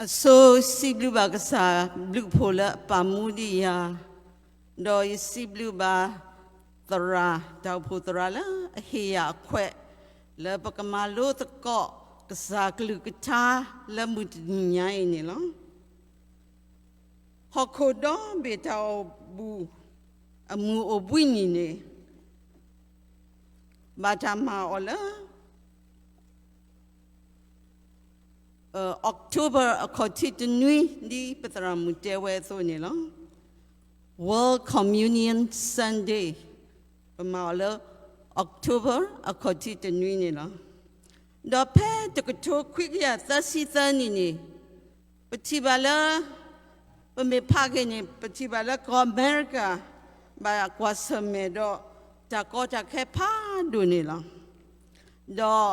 အဆိစံးဘျုးဘၣ်ကစၢ်ဘျုးဖှိၣ်လၢအပာ်မူဒံးယၤ, ဒီးယစံးဘျုးဘၣ်သရၣ်, တၢ်အိၣ်ဖှိၣ်သရၣ်လၢအဟ့ၣ်ယၤအခွဲး, လၢပကမၤလိသကိးကစၢ်ကလုၢ်ကထါလၢမုၢ်တနံၤညါအံၤန့ၣ်လီၤ. ဟီၣ်ခိၣ်ဒီဘ့ၣ်တၢ်အိၣ်ဘူးအမုၢ်အိၣ်ဘှံးနံၤန့ၣ် ဘၣ်တၢ်မၤအီၤလၢ October အခီၣ်ထံးတနွံ ဒ်ပသရၣ်မုၣ်တဲဝဲအသိးန့ၣ်လီၤ. World Communion Sunday ပမၤအီၤလၢ October အခီၣ်ထံးတနွံန့ၣ်လီၤ. ဒီးဖဲတကထိခွံကယၤသၢဆံသၢနံၣ်န့ၣ် ပထံၣ်ဘၣ်လၢ ပမ့ၢ်ဖးက့ၤန့ၣ် ပထံၣ်ဘၣ်လၢကီၢ်အမဲရကၤ ဘၣ်ကွၢ်ဆၢၣ်မဲာ်ဒီးတၢ်ကီတၢ်ခဲဖးဒိၣ်န့ၣ်လီၤ. ဒီး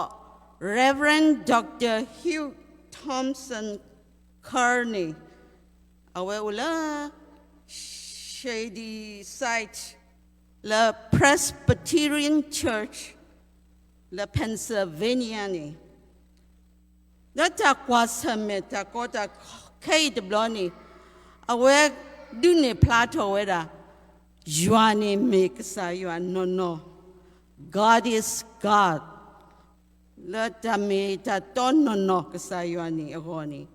Reverend Doctor Hugh Thompson Kerr န့ၣ် အဝဲအိၣ်လၢ Shady Side လၢ Presbyterian Church လၢ Pennsylvania န့ၣ် လၢတၢ်ကွၢ်ဆၢၣ်မဲာ်တၢ်ကီတၢ်ခဲအံၤတဘျီန့ၣ် အဝဲဒုးနဲၣ်ဖျါထီၣ်ဝဲဒၣ် ယွၤန့ၣ်မ့ၢ်ကစၢ်ယွၤနီၢ်နီၢ်, God is God လၢတၢ်မ့ၢ်တၢ်တီနီၢ်နီၢ်ကစၢ်ယွၤန့ၣ်အဂီၢ်န့ၣ်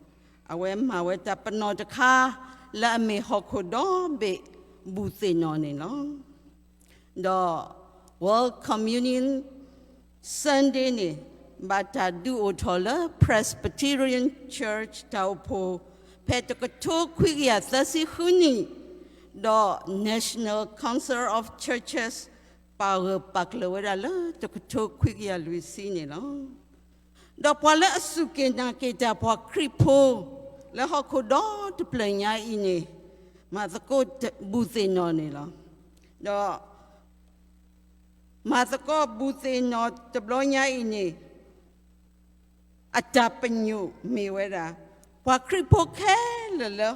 အဝဲမၤဝဲတၢ်ပနီၣ်တခါ လၢအမ့ၢ်ဟီၣ်ခိၣ်ဒီဘ့ၣ်ဘူၣ်သ့ၣ်နီၣ်န့ၣ်လီၤ. ဒီး World Communion Sunday န့ၣ် ဘၣ်တၢ်ဒုးအိၣ်ထီၣ်လၢ Presbyterian Church တၢ်အိၣ်ဖှိၣ် ဖဲတကထိခွံကယၤသၢဆံဃုနံၣ်, ဒီး National Council of Churches ပာ်ဂၢၢ်ပာ်ကျၢၤဝဲဒၣ်လၢတကထိခွံကယၤလွံၢ်ဆံန့ၣ်လီၤ. ဒီးပှၤလၢအစူၢ်က့ၤနာ်က့ၤတၢ်ပှၤခရံာ်ဖိ လၢဟီၣ်ခိၣ်ဒီတဖျၢၣ်ညါအံၤန့ၣ် မၤသကိးဘူၣ်သ့ၣ်နီၣ်န့ၣ်လီၤ. ဒီး မၤသကိးဘူၣ်သ့ၣ်နီၣ်တဘျီညါအံၤန့ၣ် အတၢ်ပညိၣ်မ့ၢ်ဝဲဒၣ် ပှၤခရံာ်ဖိခဲလၢာ်လၢ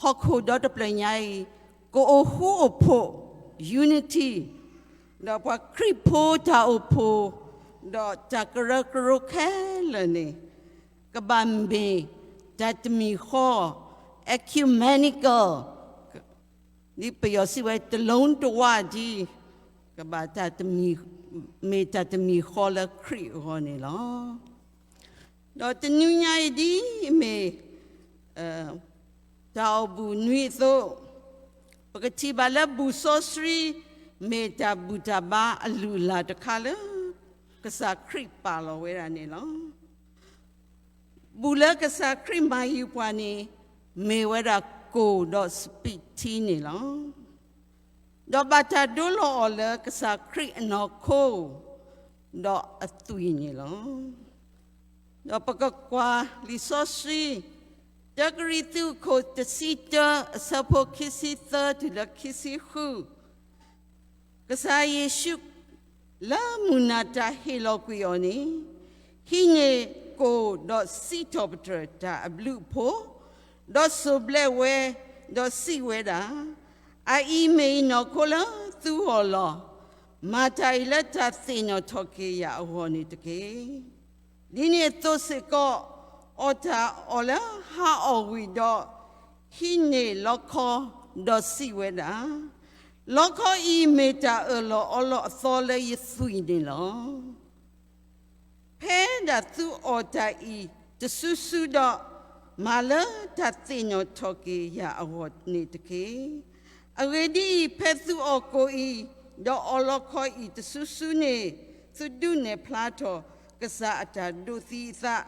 ဟီၣ်ခိၣ်ဒီတဖျၢၣ်ညါအံၤ ကအိၣ်ဃူအိၣ်ဖိး unity ဒီးပှၤခရံာ်ဖိတၢ်အိၣ်ဖှိၣ် ဒီးတၢ်ကရၢကရိခဲလၢာ်န့ၣ် ကဘၣ်မ့ၢ်တၢ်တမံၤဃီ ecumenical ဒ်ပယီၤစံးဝဲ တလုံးတဝါတံၢ် ကဘၣ်တၢ်တမံၤ, မ့ၢ်တၢ်တမံၤဃီလၢခရံာ်အဂီၢ်န့ၣ်လီၤ. ဒီးတနွံညါအံၤဒ်အမ့ၢ် တၢ်အိၣ်ဘူၣ်နွံအသိး, ပကထံၣ်ဘၣ်လၢဘူၣ်စီဆှံ မ့ၢ်တၢ်ဘူၣ်တၢ်ဘါအလုၢ်အလၢ်တခါလၢ ကစၢ်ခရံာ်ပာ်လီၤဝဲဒၣ်န့ၣ်လီၤ. ဘူၣ်လၢကစၢ်ခရံာ်မၤဃုာ်ပှၤန့ၣ် မ့ၢ်ဝဲဒၣ်ကိၣ်ဒီးစပံးထံန့ၣ်လီၤ. ဒီးဘၣ်တၢ်ဒိလီၤအီၤလၢကစၢ်ခရံာ်အနီၢ်ခိ ဒီးအသွံၣ်န့ၣ်လီၤ. ဒီးပကကွၢ်လံာ်စီဆှံ တၢကရံၣ်သူး အခိၣ်တဆံတၢ အဆၢဖိခံဆံသၢတုၤလၢခံဆံဃု ကစၢ်ယ့ၣ်ၡူး လၢမုၢ်နၤတၢ်ဟ့ၣ်လီၤကွံာ်အီၤန့ၣ် ဟံးန့ၢ်ကိၣ်ဒီးစံးထီၣ်ပတြၢၤတၢ်အဘျုးအဖှိၣ်, ဒီးစိၢ်ဘျဲးဝဲ, ဒီးစံးဝဲဒၣ်, အအံၤမ့ၢ်ယနီၢ်ခိလၢသုဂီၢ်လီၤ. မၤတၢ်အံၤလၢတၢ်သ့ၣ်နီၣ်ထီၣ်က့ၤယၤအဂီၢ်န့ၣ်တက့ၢ်. ဒ်န့ၣ်အသိးစ့ၢ်ကီး အီၣ်တၢ်အီၣ်လၢဟါအီၣ်ဝံၤဒီး ဟံးန့ၢ်လီခီ, ဒီးစံးဝဲဒၣ်, လီခီအံၤမ့ၢ်တၢ်အၢၣ်လီၤအီလီၤအသီလၢယသွံၣ်န့ၣ်လီၤ. ဖဲဒၣ်သုအီၣ်တၢ်အံၤတစုစုဒီး မၤလၢတၢ်သ့ၣ်နီၣ်ထီၣ်က့ၤယၤအဂီၢ်န့ၣ်တက့ၢ်. အဂ့ၢ်ဒ်အံၤ, ဖဲသုအီၣ်ကိၣ်အံၤ ဒီးအီၣ်လီခီအံၤတစုစုန့ၣ် သုဒုးနဲၣ်ဖျါထီၣ်ကစၢ်အတၢ်ဒိးသံအသး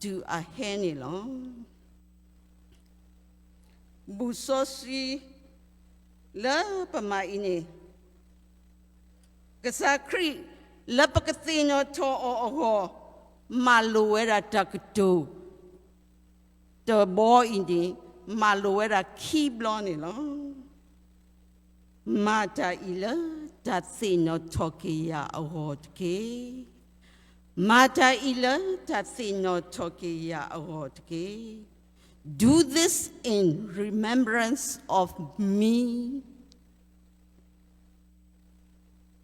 တုၤအဟဲန့ၣ်လီၤ. ဘူၣ်စီဆှံလၢပမၤအံၤန့ၣ် ကစၢ်ခရံာ်လၢပကသ့ၣ်နီၣ်ထီၣ်အီၤအဂီၢ် မၤလိာ်ဝဲဒၣ်တၢ်ကတိၤ တဘီအံၤန့ၣ် မၤလိာ်ဝဲဒၣ်ခံဘျီန့ၣ်လီၤ. မၤတၢ်အံၤလၢတၢ်သ့ၣ်နီၣ်ထီၣ်က့ၤယၤအဂီၢ်တက့ၢ်. မၤတၢ်အံၤလၢတၢ်သ့ၣ်နီၣ်ထီၣ်က့ၤယၤအဂီၢ်တက့ၢ်. Do this in remembrance of me.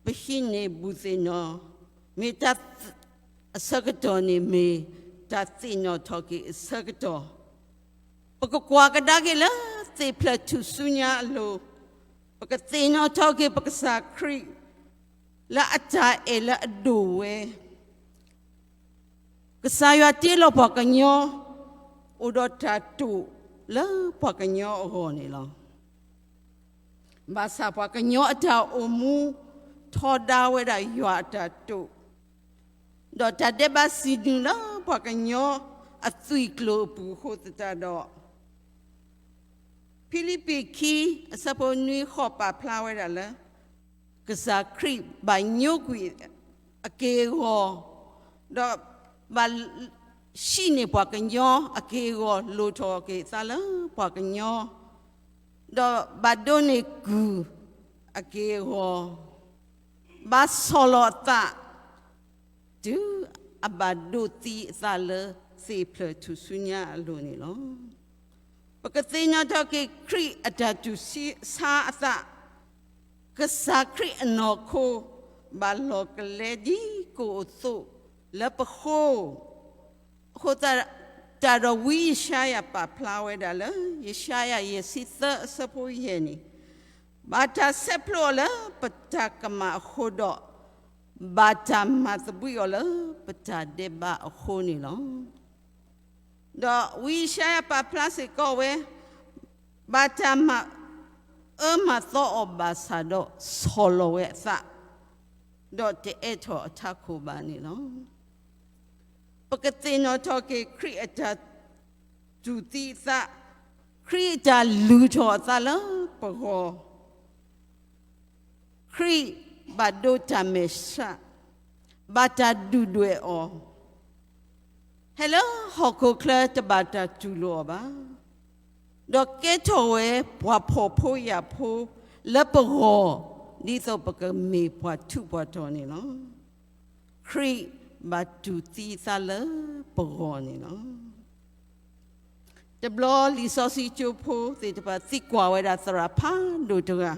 ပဟံးန့ၢ်ဘူၣ်သ့ၣ်နီၣ် မ့ၢ်တၢ် အဆၢကတီၢ်န့ၣ်မ့ၢ်တၢ်သ့ၣ်နီၣ်ထီၣ်က့ၤအဆၢကတီၢ် ပကကွၢ်ကဒါက့ၤလၢသ့ၣ်ဖျၢၣ်ထူၣ်စုညါအလိၤ, ပကသ့ၣ်နီၣ်ထီၣ်က့ၤပကစၢ်ခရံာ် လၢအတၢ်အဲၣ်လၢအဒိၣ်ဝဲ, ကစၢ်ယွၤတ့လီၤပှၤကညီ အိၣ်ဒီးတၢ်တိာ်လၢပှၤကညီအဂီၢ်န့ၣ်လီၤ. ဘၣ်ဆၣ်ပှၤကညီအတၢ်အိၣ်မူ ထီဒါဝဲဒၣ်ယွၤအတၢ်တိာ်, ဒီးတၢ်ဒဲးဘးစံၣ်ညီၣ်လၢပှၤကညီအသွံၣ်ကျိၤအပူၤအဃိသတးဒီး ဖံလံးပံၤခံ အဆၢဖိနွံဃိးပာ်ဖျါဝဲဒၣ်လၢ ကစၢ်ခရံာ်ဘၣ်ညိကွံာ်အက့ၢ်အဂီၤ, ဒီးဘၣ်ဟံးန့ၢ်ပှၤကညီအက့ၢ်အဂီၤ လိၣ်ထီၣ်က့ၤအသးလၢပှၤကညီ, ဒီးဘၣ်ဒိးန့ၢ်ကုၢ်အက့ၢ်အဂီၤ, ဘၣ်ဆီၣ်လီၤအသး တုၤအဘၣ်ဒိးသံအသးလၢသ့ၣ်ဖျၢၣ်ထူၣ်စုညါအလိၤန့ၣ်လီၤ. ပကသ့ၣ်နီၣ်ထီၣ်က့ၤခရံာ်အတၢ်တူၢ်ဆါအသး, ကစၢ်ခရံာ်အနီၢ်ခိ ဘၣ်လီၤကလဲဒ်ကိၣ်အသိးလၢပဃိ, အဃိသတးဒီးဝံယၡါယၤပာ်ဖျါဝဲဒၣ်လၢ ယၡါယၤယဲၢ်ဆံသၢအဆၢဖိယဲၢ်န့ၣ်, ဘၣ်တၢ်ဆဲးဖျိးအီၤလၢပတၢ်ကမၣ်အဃိဒီး ဘၣ်တၢ်မၤသဘှံးအီၤလၢပတၢ်ဒဲးဘးအဃိန့ၣ်လီၤ. ဒီးဝံယၡါယၤပာ်ဖျါစ့ၢ်ကီးဝဲ, ဘၣ်တၢ်မၤအၢမၤသီအီၤဘၣ်ဆၣ်ဒီးဆီၣ်လီၤဝဲအသး, ဒီးတအဲၣ်ထီၣ်အထးခိၣ်ဘၣ်န့ၣ်လီၤ. ပကသ့ၣ်နီၣ်ထီၣ်က့ၤခရံာ်အတၢ်တူၢ်သံအသး, ခရံာ်အတၢ်လုၢ်ထီၣ်အသးလၢပဂီၢ်, ခရံာ်ဘၣ်ဒိးတၢ်မဲာ်ဆှး, ဘၣ်တၢ်ဒုၣ်ဒွဲၣ်အီၤ, ဟဲလၢဟီၣ်ခိၣ်ချၢတဘၣ်တၢ်တူၢ်လိာ်အီၤဘၣ်, ဒီးကဲထီၣ်ဝဲပှၤဖှီၣ်ဖိယာ်ဖိလၢပဂီၢ်, ဒ်သိးပကမ့ၢ်ပှၤထူးပှၤတီၤန့ၣ်လီၤ. ခရံာ်ဘၣ်တူၢ်သံအသးလၢပဂီၢ်န့ၣ်လီၤ. တဘျီလံာ်စီဆှံကၠိဖိသ့ၣ်တဖၣ်သံကွၢ်ဝဲဒၣ်သရၣ်ဖးဒိၣ်တဂၤ,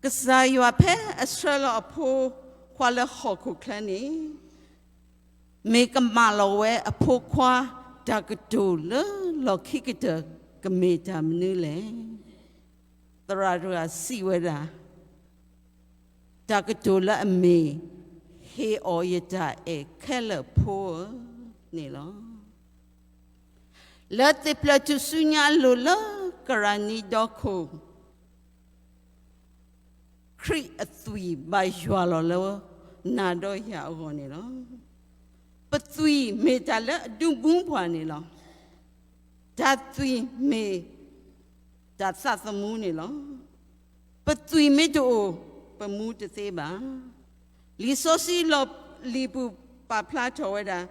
ကစၢ်ယွၤဖဲအဆှၢလီၤအဖိခွါလၢဟီၣ်ခိၣ်ချၢန့ၣ်, မ့ၢ်ကမၣ်လီၤဝဲအဖိခွါတၢ်ကတိၤလၢလီၢ်ခံကတၢၢ်ကမ့ၢ်တၢ်မနုၤလဲၣ်. သရၣ်တဂၤစံးဝဲဒၣ်, တၢ်ကတိၤလၢအမ့ၢ်, ဟ့ၣ်အီၣ်ယတၢ်အဲၣ်ခဲလၢာ်ဖိဧၢန့ၣ်လီၤ. လၢသ့ၣ်ဖျၢၣ်ထူၣ်စုညါအလိၤလၢကရၤနံဒီခိၣ်, ခရံာ်အသွံၣ်ဘၣ်ယွၤလီၤလၢနၤဒီးယၤအဂီၢ်န့ၣ်လီၤ. ပသွံၣ်မ့ၢ်တၢ်လၢအဒုးမူပှၤန့ၣ်လီၤ. တၢ်သွံၣ်မ့ၢ်တၢ်သးသမူန့ၣ်လီၤ. ပသွံၣ်မ့ၢ်တအိၣ်, ပမူတသ့ဘၣ်. လံာ်စီဆှံလီၢ်လံၤပူၤပာ်ဖျါထီၣ်ဝဲဒၣ်,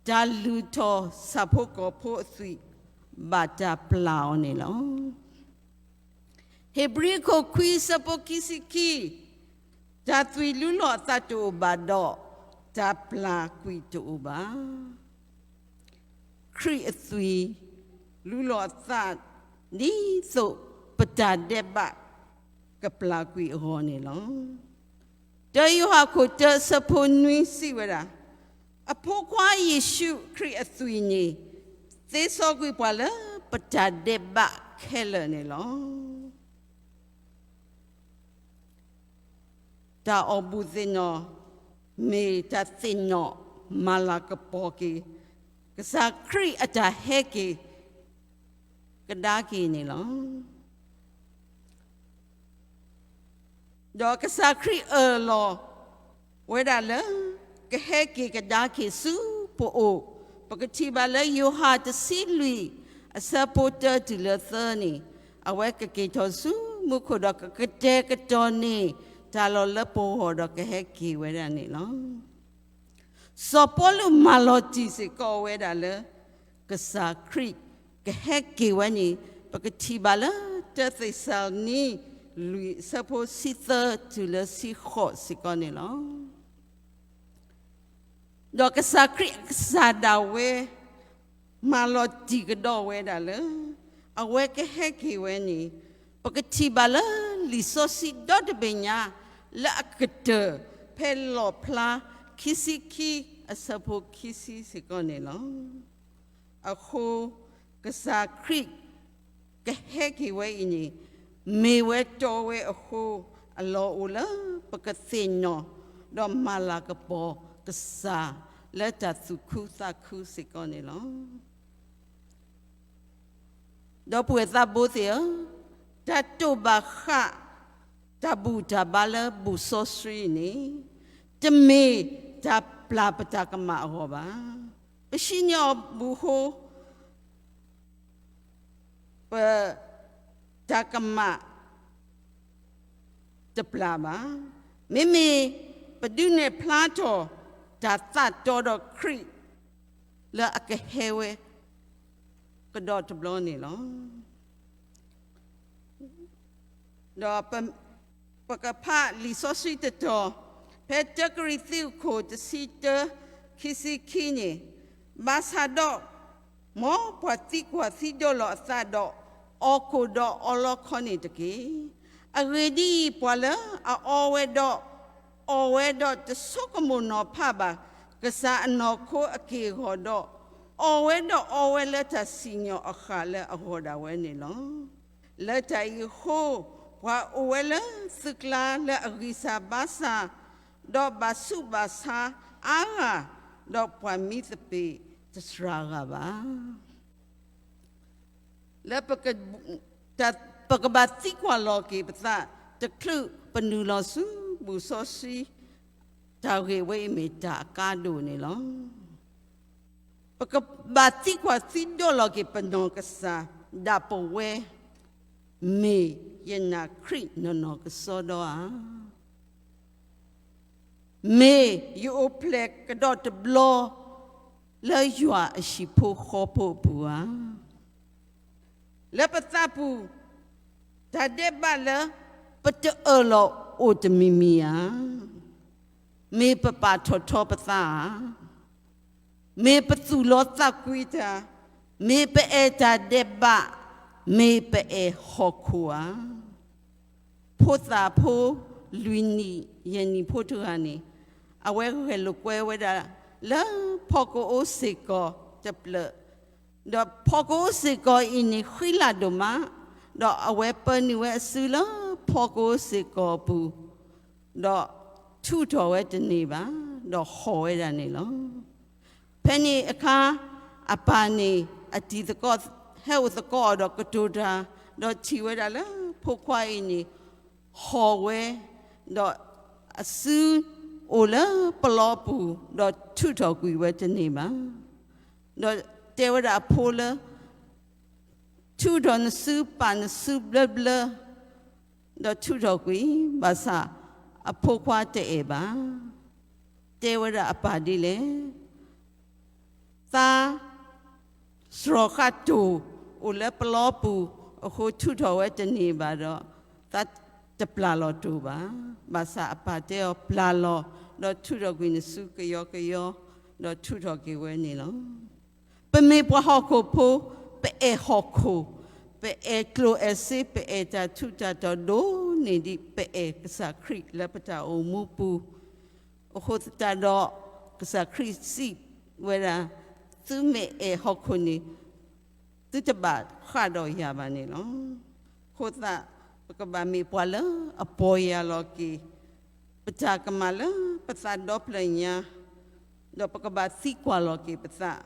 တၢ်လုၢ်ထီၣ်ဆၣ်ဖိကီၢ်ဖိအသွံၣ် ဘၣ်တၢ်ပျၢ်အီၤန့ၣ်လီၤ. ဧ့ၤဘြံၤခိၣ်ခွံဆၢဖိခံဆံခံ, တၢ်သွံၣ်လူလီၤအသးတအိၣ်ဘၣ်ဒီး, တၢ်ပျၢ်ကွံာ်တအိၣ်ဘၣ်. ခရံာ်အသွံၣ်လူလီၤအသး ဒ်သိးပတၢ်ဒဲးဘးကပျၢ်ကွံာ်အဂီၢ်န့ၣ်လီၤ. တၢယိၤဟၣ်ခိၣ်တၢ ဆၢဖိနွံစံးဝဲဒၣ်, အဖိခွါယ့ၣ်ၡူးခရံာ်အသွံၣ်န့ၣ် သ့စီကွံာ်ပှၤလၢပတၢ်ဒဲးဘးခဲလၢာ်န့ၣ်လီၤ. တၢ်အီၣ်ဘူၣ်သ့ၣ်နီၣ် မ့ၢ်တၢ်သ့ၣ်နီၣ်မၤလၤကပီၤက့ၤ ကစၢ်ခရံာ်အတၢ်ဟဲက့ၤကဒါက့ၤန့ၣ်လီၤ. ဒီးကစၢ်ခရံာ်အၢၣ်လီၤဝဲဒၣ်လၢ ကဟဲက့ၤကဒါက့ၤဆူပအိၣ်, ပကထံၣ်ဘၣ်လၢယိၤဟၣ်တဆံလွံၢ် အဆၢဖိတၢတုၤလၢသၢန့ၣ်, အဝဲကက့ၤထီၣ်ဆူမူခိၣ်ဒီးကကတဲာ်ကတီၤန့ၢ် တၢ်လီၢ်လၢပဂီၢ်ဒီးကဟဲက့ၤဝဲဒၣ်န့ၣ်လီၤ. စီၤပီလူးမၤလီၤတံၢ်စ့ၢ်ကီးဝဲဒၣ်လၢ ကစၢ်ခရံာ်ကဟဲက့ၤဝဲန့ၣ် ပကထံၣ်ဘၣ်လၢတၢသ့းစၤလနံ လွံၢ်အဆၢဖိဆံသၢတုၤလၢဆံဃိးစ့ၢ်ကီးန့ၣ်လီၤ. ဒီးကစၢ်ခရံာ်အကစၢ်ဒၣ်ဝဲ မၤလီၤတံၢ်ကဒီးဝဲဒၣ်လၢ အဝဲကဟဲက့ၤဝဲန့ၣ် ပကထံၣ်ဘၣ်လၢလံာ်စီဆှံဒီတဘ့ၣ်ညါ လၢအကတၢၢ်ဖဲလီၣ်ဖျါခံဆံခံအဆၢဖိခံဆံစ့ၢ်ကီးန့ၣ်လီၤ. အဃိ ကစၢ်ခရံာ်ကဟဲက့ၤဝဲအံၤန့ၣ် မ့ၢ်ဝဲတီဝဲအဃိ အလီၢ်အိၣ်လၢပကသ့ၣ်နီၣ်ဒီးမၤလၤကပီၤကစၢ်လၢတၢ်သူၣ်ခုသးခုစ့ၢ်ကီးန့ၣ်လီၤ. ဒီပုၢ်ဝဲၢ်သးဘိသ့ၣ်ဧၢ, တၢ်တိာ်ဘၣ်ဃး တၢ်ဘူၣ်တၢ်ဘါလၢဘူၣ်စီဆှံန့ၣ် တမ့ၢ်တၢ်ပျၢ်ပတၢ်ကမၣ်အဂီၢ်ဘၣ်. ပစံၣ်ညီၣ်အီၤဘူးဃိ ပတၢ်ကမၣ်တပျၢ်ဘၣ်. မ့မ့ၢ်ပဒုးနဲၣ်ဖျါထီၣ်တၢ်သးတီဒီးခရံာ်လၢအကဟဲဝဲကဒီးတဘျီန့ၣ်လီၤ. ဒီးပကဖးလံာ်စီဆှံတတီၤ ဖဲတၢကရံၣ်သူးခိၣ်တဆံတၢ ခံဆံခံန့ၣ်, ဘၣ်ဆၣ်ဒီး မ်ပှၤသံကွၢ်သံဒိးလီၤအသးဒီး အီၣ်ကိၣ်ဒီးအီလီခီန့ၣ်တက့ၢ်. အဂ့ၢ်ဒ်အံၤ, ပှၤလၢအအီဝဲဒီး အီၣ်ဝဲဒီးတဆိကမိၣ်နီၤဖးဘၣ် ကစၢ်အနီၢ်ခိအက့ၢ်အဂီၤဒီး အီၣ်ဝဲဒီးအီဝဲလၢတၢ်စံၣ်ညီၣ်အဃၣ်လၢအဂီၢ်ဒၣ်ဝဲန့ၣ်လီၤ. လၢတၢ်အံၤအဃိ, ပှၤအိၣ်ဝဲလၢသုးကျါလၢအဂံၢ်စၢ်ဘါစၢ်, ဒီးဘၣ်ဆူးဘၣ်ဆါအါဂၤ, ဒီးပှၤမံသပ့ၤတစှၤဂၤဘၣ်. လၢ ပကဘၣ်သံကွၢ်လီၤက့ၤပသး တချုးပနုာ်လီၤဆူဘူၣ်စီဆှံ တၢ်ဂ့ၢ်ဝဲအံၤမ့ၢ်တၢ်အကါဒိၣ်န့ၣ်လီၤ. ပကဘၣ်သံကွၢ်သံဒိးလီၤက့ၤပနီၢ်ကစၢ်ဒၣ်ပဝဲ, မ့ၢ်ယနာ်ခရံာ်နီၢ်နီၢ်ကစီဒီဧါ. မ့ၢ်ယအိၣ်ဖျဲၣ်ကဒီးတဘျီ လၢယွၤအဟံၣ်ဖိဃီဖိအပူၤဧါ. လၢပသးပူၤ တၢ်ဒဲးဘးလၢပတအၢၣ်လီၤအိၣ်တမံၤမံၤဧါ. မ့ၢ်ပပာ်ထီၣ်ထီပသးဧါ. မ့ၢ်ပသူၣ်လီသးကွံတၢ်, မ့ၢ်ပအဲၣ်တၢ်ဒဲးဘး, မ့ၢ်ပအဲၣ်ဟီၣ်ခိၣ်ဧါ. ဖိသၣ်ဖိလွံၢ်နံၣ်ယဲၢ်နံၣ်ဖိတဂၤန့ၣ်, အဝဲဂဲၤလိာ်ကွဲဝဲဒၣ်လၢဖီကအိစ့ၢ်ကီးတဖျၢၣ်, ဒီးဖီကအိစ့ၢ်ကီးအံၤန့ၣ်ဃံလၤဒိၣ်မး, ဒီးအဝဲပၢနုာ်ဝဲအစုလၢဖီကအိစ့ၢ်ကီးအပူၤ, ဒီးထူးထီၣ်ဝဲတန့ၢ်ဘၣ်, ဒီးဟီၣ်ဝဲဒၣ်န့ၣ်လီၤ. ဖဲန့ၣ်အခါ အပၢ်န့ၣ်အတံၤသကိး ဟဲအိၣ်သကိးအီၤဒီးကတိၤတၢ်, ဒီးထံၣ်ဝဲဒၣ်လၢဖိခွါအံၤန့ၣ် ဟီၣ်ဝဲ, ဒီးအစုအိၣ်လၢပလီပူၤ, ဒီးထူးထီၣ်ကွံာ်ဝဲတန့ၢ်ဘၣ်. ဒီးတဲဝဲဒၣ်အဖိလၢ ထူးထီၣ်နစုပာ်နစုဘျၢဘျၢ, ဒီးထူးထီၣ်ကွံာ်, ဘၣ်ဆၣ်အဖိခွါတအဲၣ်ဘၣ်. တဲဝဲဒၣ်အပၢ်ဒ်လဲၣ်, သးစရီဃၣ်တိၢ်အိၣ်လၢပလီပူၤအဃိ ထူးထီၣ်ဝဲတန့ၢ်ဘၣ်ဒီး သးတပျၢ်လီၤတိၢ်ဘၣ်. ဘၣ်ဆၣ်အပၢ်တဲအီၤပျၢ်လီၤ, ဒီးထူးထီၣ်ကွံာ်နစုကယီကယီ, ဒီးထူးထီၣ်က့ၤဝဲန့ၣ်လီၤ. ပမ့ၢ်ပှၤဟီၣ်ခိၣ်ဖိ, ပအဲၣ်ဟီၣ်ခိၣ်, ပအဲၣ်ကျိၣ်အဲၣ်စ့, ပအဲၣ်တၢ်ထူးတၢ်တီၤဒိၣ်န့ၢ်ဒံး ပအဲၣ်ကစၢ်ခရံာ်လၢပတၢ်အိၣ်မူပူၤ, အဃိသတးဒီး ကစၢ်ခရံာ်စံးဝဲဒၣ်, သုမ့ၢ်အဲၣ်ဟီၣ်ခိၣ်န့ၣ် သုတဘၣ်ဃးဒီးယၤဘၣ်န့ၣ်လီၤ. အဃိသတး ပကဘၣ်မ့ၢ်ပှၤလၢအပီၢ်ယၢ်လီၤက့ၤ ပတၢ်ကမၣ်လၢပသးဒီဖျၢၣ်ညါ, ဒီးပကဘၣ်သံကွၢ်လီၤက့ၤပသး,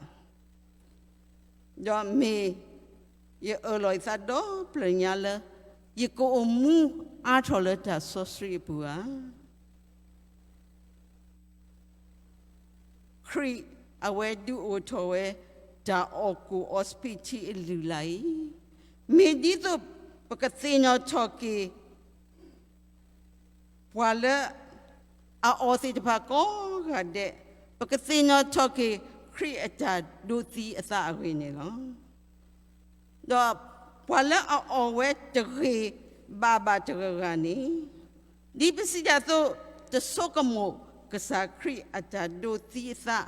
ဒီးမ့ၢ်ယအၢၣ်လီၤယသးဒီဖျၢၣ်ညါလၢ ယကအိၣ်မူအါထီၣ်လၢတၢ်စီဆှံအပူၤဧါ. ခရံာ်အဝဲဒုးအိၣ်ထီၣ်ဝဲ တၢ်အီၣ်ကိၣ်အီစပံးထံအလုၢ်အလၢ်အံၤ, မ့ၢ်ဒ်သိးပကသ့ၣ်နီၣ်ထီၣ်က့ၤ ပှၤလၢအအီၣ်သ့ၣ်တဖၣ်ကိးဂၤဒဲး, ပကသ့ၣ်နီၣ်ထီၣ်က့ၤ ခရံာ်အတၢ်ဒိးသံအသးအဂ့ၢ်န့ၣ်လီၤ. ဒီးပှၤလၢအအီၣ်ဝဲတဂ့ၤဘၣ်ဘၣ်တဂၤဂၤန့ၣ်, ဒ်ပစံးတၢ်အသိး, တဆိကမိၣ်ကစၢ်ခရံာ်အတၢ်ဒိးသံအသး,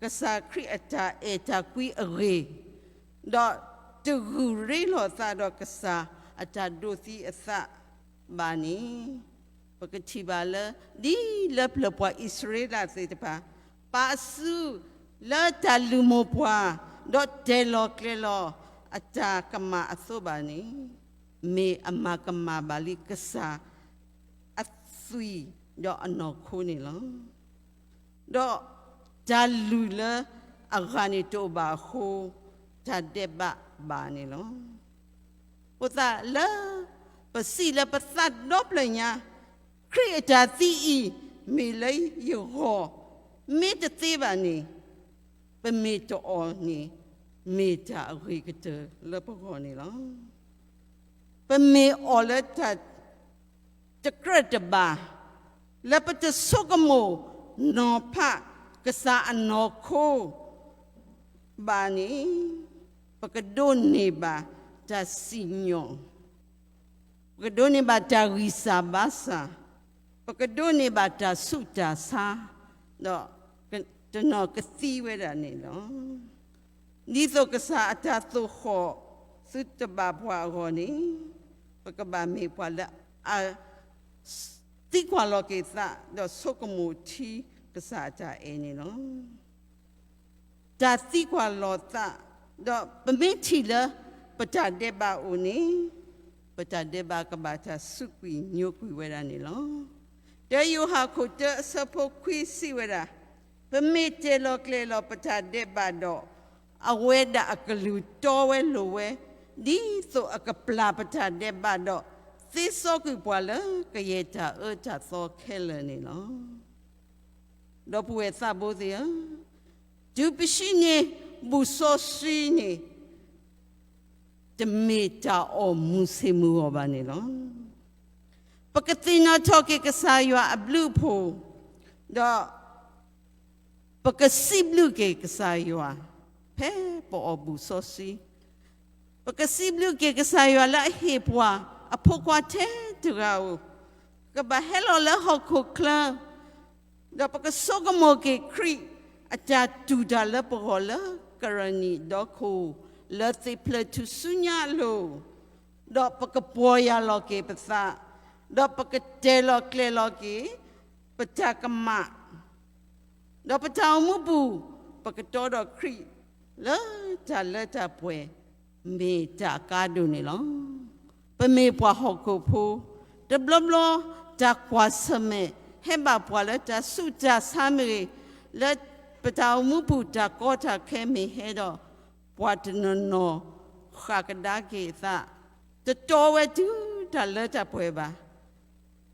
ကစၢ်ခရံာ်အတၢ်အဲၣ်တၢ်ကွံအဂ့ၢ်, ဒီးတဂုာ်ရ့လိာ်သးဒီးကစၢ်အတၢ်ဒိးသံအသးဘၣ်န့ၣ်, ပကထံၣ်ဘၣ်လၢ ဒ်လၢပျၢၤပှၤအံၣ်စရ့လးသ့ၣ်တဖၣ် ပာ်အစုလၢတၢ်လုၢ်မိၢ်ပှၢ်, ဒီးတဲလီၤကျဲၤလီၤ အတၢ်ကမၣ်အသိးဘၣ်န့ၣ်, မ့ၢ်အမၤကမၣ်ဘၣ်လံကစၢ်အသွံၣ်ဒီးအနီၢ်ခိန့ၣ်လီၤ. ဒီးတၢ်လုၢ်လၢအဂၤန့ၣ်တအိၣ်ဘၣ်အဃိ, တၢ်ဒဲးဘးဘၣ်န့ၣ်လီၤ. အဃိသတးလၢ ပစံးလၢပသးဒီဖျၢၣ်ညါ, ခရံာ်အတၢ်သံအံၤ မ့ၢ်လၢယဂီၢ်, မ့ၢ်တသ့ဘၣ်န့ၣ်, ပမ့ၢ်တအီၣ်န့ၣ် မ့ၢ်တၢ်အဂ့ၤကတၢၢ်လၢပဂီၢ်န့ၣ်လီၤ. ပမ့ၢ်အီၣ်လၢတၢ်တကြၢးတဘၣ်, လၢပတဆိကမိၣ်နီၤဖးကစၢ်အနီၢ်ခိဘၣ်န့ၣ်, ပကဒိးန့ၢ်ဘၣ်တၢ်စံၣ်ညီၣ်, ပကဒိးန့ၢ်ဘၣ်တၢ်ဂံၢ်စၢ်ဘါစၢ်, ပကဒိးန့ၢ်ဘၣ်တၢ်ဆူးတၢ်ဆါ, ဒီးတနီၤကသံဝဲဒၣ်န့ၣ်လီၤ. ဒ်သိးကစၢ်အတၢ်သိၣ်ဃီၣ်သုတဘၣ်ပှၤအဂီၢ်န့ၣ်, ပကဘၣ်မ့ၢ်ပှၤလၢအ သံကွၢ်လီၤက့ၤသး, ဒီးဆိကမိၣ်ထံကစၢ်အတၢ်အဲၣ်န့ၣ်လီၤ. တၢ်သံကွၢ်လီၤသး, ဒီးပမ့ၢ်ထံၣ်လၢပတၢ်ဒဲးဘးအိၣ်န့ၣ်, ပတၢ်ဒဲးဘးကဘၣ်တၢ်စူးကွံာ်ညိကွံာ်ဝဲဒၣ်န့ၣ်လီၤ. တၢယိၤဟၣ်ခိၣ်တၢအဆၢဖိခွံစံးဝဲဒၣ်, ပမ့ၢ်တဲလီၤကျဲၤလီၤပတၢ်ဒဲးဘးဒီး, အဝဲဒၣ်အကလုၢ်တီဝဲလိၤဝဲ, ဒ်သိးအကပျၢ်ပတၢ်ဒဲးဘးဒီး, သ့စီကွံာ်ပှၤလၢကယဲၢ်တၢ်အၢတၢ်သီခဲလၢာ်န့ၣ်လီၤ. ဒီပုၢ်ဝဲၢ်သးဘိသ့ၣ်ဧၢ, တုၤပဟံးန့ၢ်ဘူၣ်စီဆှံန့ၣ်, တမ့ၢ်တၢ်အီၣ်မုၢ်ဆ့ၣ်မုၢ်ဂီၤဘၣ်န့ၣ်လီၤ. ပကသ့ၣ်နီၣ်ထီၣ်က့ၤကစၢ်ယွၤအဘျုးအဖှိၣ်, ဒီး ပကစံးဘျုးက့ၤကစၢ်ယွၤ, ဖဲပအီၣ်ဘူၣ်စီဆှံ, ပကစံးဘျုးက့ၤကစၢ်ယွၤလၢအဟ့ၣ်ပှၤအဖိခွါထဲတဂၤဧိၤ, ကဘၣ်ဟဲလီၤလၢဟီၣ်ခိၣ်ချၢ, ဒီးပကဆိကမိၣ်က့ၤခရံာ်အတၢ်တူၢ်တၢ်လၢပဂီၢ်လၢကရၢနံၣ်ဒီခိၣ်, လၢသ့ၣ်ဖျၢၣ်ထူၣ်စုညါအလိၤ, ဒီးပကပီၢ်ယၢ်လီၤက့ၤပသး, ဒီးပကတဲလီၤကျဲၤလီၤက့ၤ ပတၢ်ကမၣ်, ဒီးပတၢ်အိၣ်မူပူၤ, ပကတီဒီးခရံာ်လၢတၢ်လၢတၢ်ပှဲၤ, မ့ၢ်တၢ်အကါဒိၣ်န့ၣ်လီၤ. ပမ့ၢ်ပှၤဟီၣ်ခိၣ်ဖိ, တဘျီဘျီတၢ်ကွၢ်ဆၢၣ်မဲာ်ဟဲဘၣ်ပှၤလၢတၢ်ဆူးတၢ်ဆါမ့ၢ်ဂ့ၤ, လၢပတၢ်အိၣ်မူပူၤတၢ်ကီတၢ်ခဲမ့ၢ်ဟဲဒီး, ပှၤတနီၤနီၤဃၣ်ကဒါက့ၤအသး, တတီဝဲတုၤတၢ်လၢတၢ်ပှဲၤဘၣ်.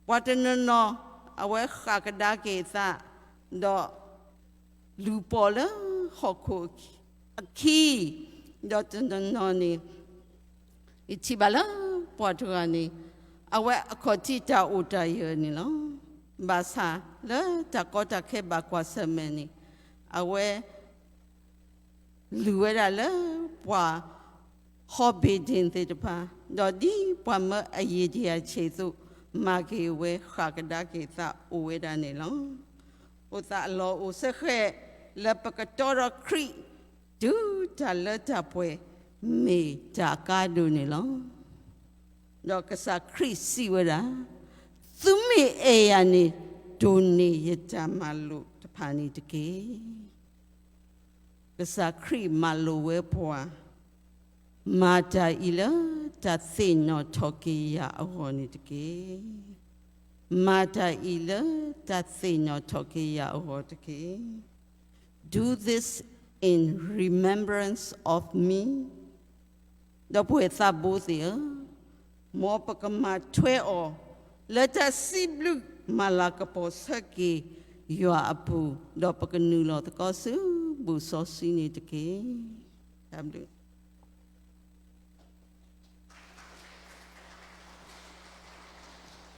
ပှၤတနီၤနီၤအဝဲဃၣ်ကဒါက့ၤအသး, ဒီးလူၤပိာ်လၢဟီၣ်ခိၣ်အခံ, ဒီးတနီၤနီၤန့ၣ်, ယထံၣ်ဘၣ်လၢပှၤတဂၤန့ၣ်, အဝဲအခီၣ်ထံးတၢ်အိၣ်တၢ်ယၢၤန့ၣ်လီၤ. ဘၣ်ဆၣ်လၢတၢ်ကီတၢ်ခဲဘၣ်ကွၢ်ဆၢၣ်မဲာ်န့ၣ်, အဝဲ လုၢ်ဝဲဒၣ်လၢပှၤဟီၣ်ဘ့ၣ်ဒ့ၣ်သ့ၣ်တဖၣ်, ဒီးဒ်ပှၤမၢအယံာ်တယၤဆံးအသိး, မၤက့ၤဝဲဃၣ်ကဒါက့ၤသးအိၣ်ဝဲဒၣ်န့ၣ်လီၤ. အဃိသတးအလီၢ်အိၣ်စ့ၢ်ကီး လၢပကတီဒီးခရံာ်တုၤတၢ်လၢတၢ်ပှဲၤ, မ့ၢ်တၢ်အကါဒိၣ်န့ၣ်လီၤ. ဒီးကစၢ်ခရံာ်စံးဝဲဒၣ်, သုမ့ၢ်အဲၣ်ယၤန့ၣ်, ဒိးန့ၢ်ယတၢ်မၤလိာ်တဖၣ်န့ၣ်တက့ၢ်. ကစၢ်ခရံာ်မၤလိာ်ဝဲပှၤ, မၤတၢ်အံၤလၢတၢ်သ့ၣ်နီၣ်ထီၣ်က့ၤယၤအဂီၢ်န့ၣ်တက့ၢ်. မၤတၢ်အံၤလၢတၢ်သ့ၣ်နီၣ်ထီၣ်က့ၤယၤအဂီၢ်တက့ၢ်. Do this in remembrance of me. ဒီပုၢ်ဝဲၢ်သးဘိသ့ၣ်ဧၢ, မ်ပကမၤထွဲအီၤ လၢတၢ်စံးဘျုးမၤလၤကပီၤဆၢက့ၤယွၤအပူၤ, ဒီးပကနုာ်လီၤသကိးဆူဘူၣ်စီဆှံန့ၣ်တက့ၢ်. တၢ်ဘျုး